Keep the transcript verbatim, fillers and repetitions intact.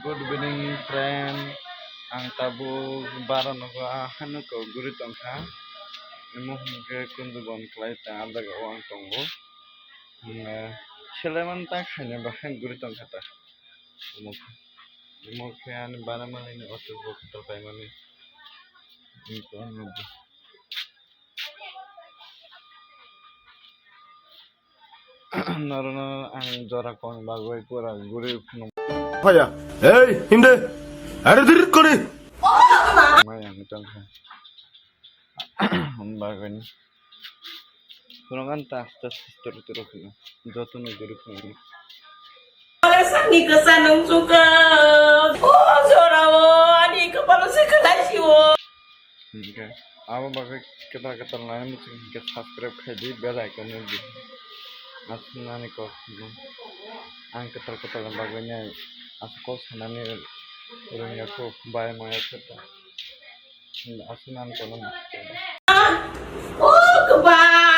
Good evening, friend. Ang tabuk bara nogo, ah, hano kok guri tongkha. Imo hwnkhe Kunjubon kwlai tang, ah jaga o ang tongo. Hwnkhe seleman ta khaina bahai guri tongkha ta. Imo khe, imo khe ani bara mani ni auto bo kwtal paimani. Norokno ang jora kong bagwi pura guri phunuk. Phaya. Hey, himde. Are dir kori. Mai ang tongkha. Bagwini. Phunuk an ta, ta, turu, turu phunuk. Jotono guri phunuk. Sani kwsa nung suka. O jora o, ani kwpalo se kwlai si o. Hwnkhe abo bagwi kwtal kwtal nai muchung hwnkhe subscribe khai di, bell icon no di. Aswk nani kok, ang kwtal kwtal bagwi nai aswk kok sanani rwngya kho, bai maya kho ta. Aswk nani kono. O kwbang.